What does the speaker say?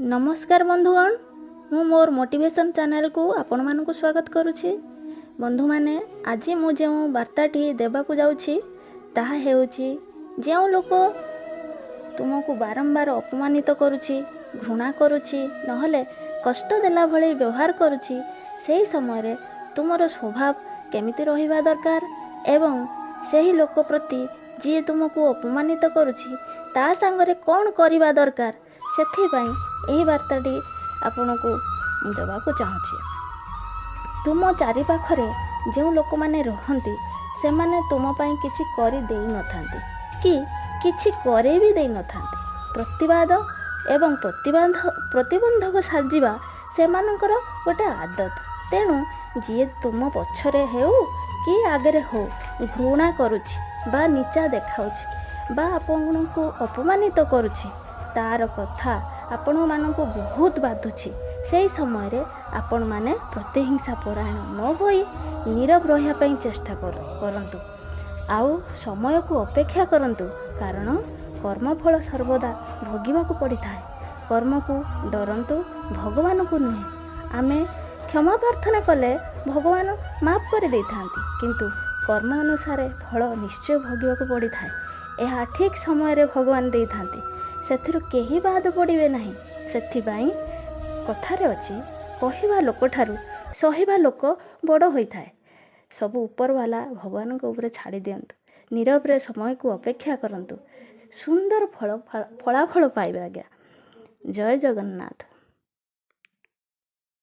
ନମସ୍କାର ବନ୍ଧୁଗଣ, ମୁଁ ମୋର ମୋଟିଭେସନ୍ ଚ୍ୟାନେଲକୁ ଆପଣମାନଙ୍କୁ ସ୍ୱାଗତ କରୁଛି। ବନ୍ଧୁମାନେ, ଆଜି ମୁଁ ଯେଉଁ ବାର୍ତ୍ତାଟି ଦେବାକୁ ଯାଉଛି, ତାହା ହେଉଛି, ଯେଉଁ ଲୋକ ତୁମକୁ ବାରମ୍ବାର ଅପମାନିତ କରୁଛି, ଘୃଣା କରୁଛି, ନହେଲେ କଷ୍ଟ ଦେଲା ଭଳି ବ୍ୟବହାର କରୁଛି, ସେହି ସମୟରେ ତୁମର ସ୍ୱଭାବ କେମିତି ରହିବା ଦରକାର ଏବଂ ସେହି ଲୋକ ପ୍ରତି, ଯିଏ ତୁମକୁ ଅପମାନିତ କରୁଛି, ତା ସାଙ୍ଗରେ କ'ଣ କରିବା ଦରକାର, ସେଥିପାଇଁ ଏହି ବାର୍ତ୍ତାଟି ଆପଣଙ୍କୁ ମୁଁ ଦେବାକୁ ଚାହୁଁଛି। ତୁମ ଚାରିପାଖରେ ଯେଉଁ ଲୋକମାନେ ରହନ୍ତି, ସେମାନେ ତୁମ ପାଇଁ କିଛି କରି ଦେଇନଥାନ୍ତି କି କିଛି କରେଇ ବି ଦେଇନଥାନ୍ତି। ପ୍ରତିବାଦ ଏବଂ ପ୍ରତିବନ୍ଧକ ସାଜିବା ସେମାନଙ୍କର ଗୋଟେ ଆଦତ। ତେଣୁ ଯିଏ ତୁମ ପଛରେ ହେଉ କି ଆଗରେ ହେଉ, ଘୃଣା କରୁଛି ବା ନିଚା ଦେଖାଉଛି ବା ଆପଣଙ୍କୁ ଅପମାନିତ କରୁଛି, ତାର କଥା ଆପଣମାନଙ୍କୁ ବହୁତ ବାଧୁଛି, ସେହି ସମୟରେ ଆପଣମାନେ ପ୍ରତିହିଂସା ପରାୟଣ ନ ହୋଇ ନୀରବ ରହିବା ପାଇଁ ଚେଷ୍ଟା କରନ୍ତୁ ଆଉ ସମୟକୁ ଅପେକ୍ଷା କରନ୍ତୁ। କାରଣ କର୍ମଫଳ ସର୍ବଦା ଭୋଗିବାକୁ ପଡ଼ିଥାଏ। କର୍ମକୁ ଡରନ୍ତୁ, ଭଗବାନଙ୍କୁ ନୁହେଁ। ଆମେ କ୍ଷମା ପ୍ରାର୍ଥନା କଲେ ଭଗବାନ ମାଫ କରିଦେଇଥାନ୍ତି, କିନ୍ତୁ କର୍ମ ଅନୁସାରେ ଫଳ ନିଶ୍ଚୟ ଭୋଗିବାକୁ ପଡ଼ିଥାଏ। ଏହା ଠିକ୍ ସମୟରେ ଭଗବାନ ଦେଇଥାନ୍ତି, ସେଥିରୁ କେହି ବାଦ ପଡ଼ିବେ ନାହିଁ। ସେଥିପାଇଁ କଥାରେ ଅଛି, କହିବା ଲୋକଠାରୁ ସହିବା ଲୋକ ବଡ଼ ହୋଇଥାଏ। ସବୁ ଉପରବାଲା ଭଗବାନଙ୍କ ଉପରେ ଛାଡ଼ି ଦିଅନ୍ତୁ। ନୀରବରେ ସମୟକୁ ଅପେକ୍ଷା କରନ୍ତୁ, ସୁନ୍ଦର ଫଳାଫଳ ପାଇବେ ଆଜ୍ଞା। ଜୟ ଜଗନ୍ନାଥ।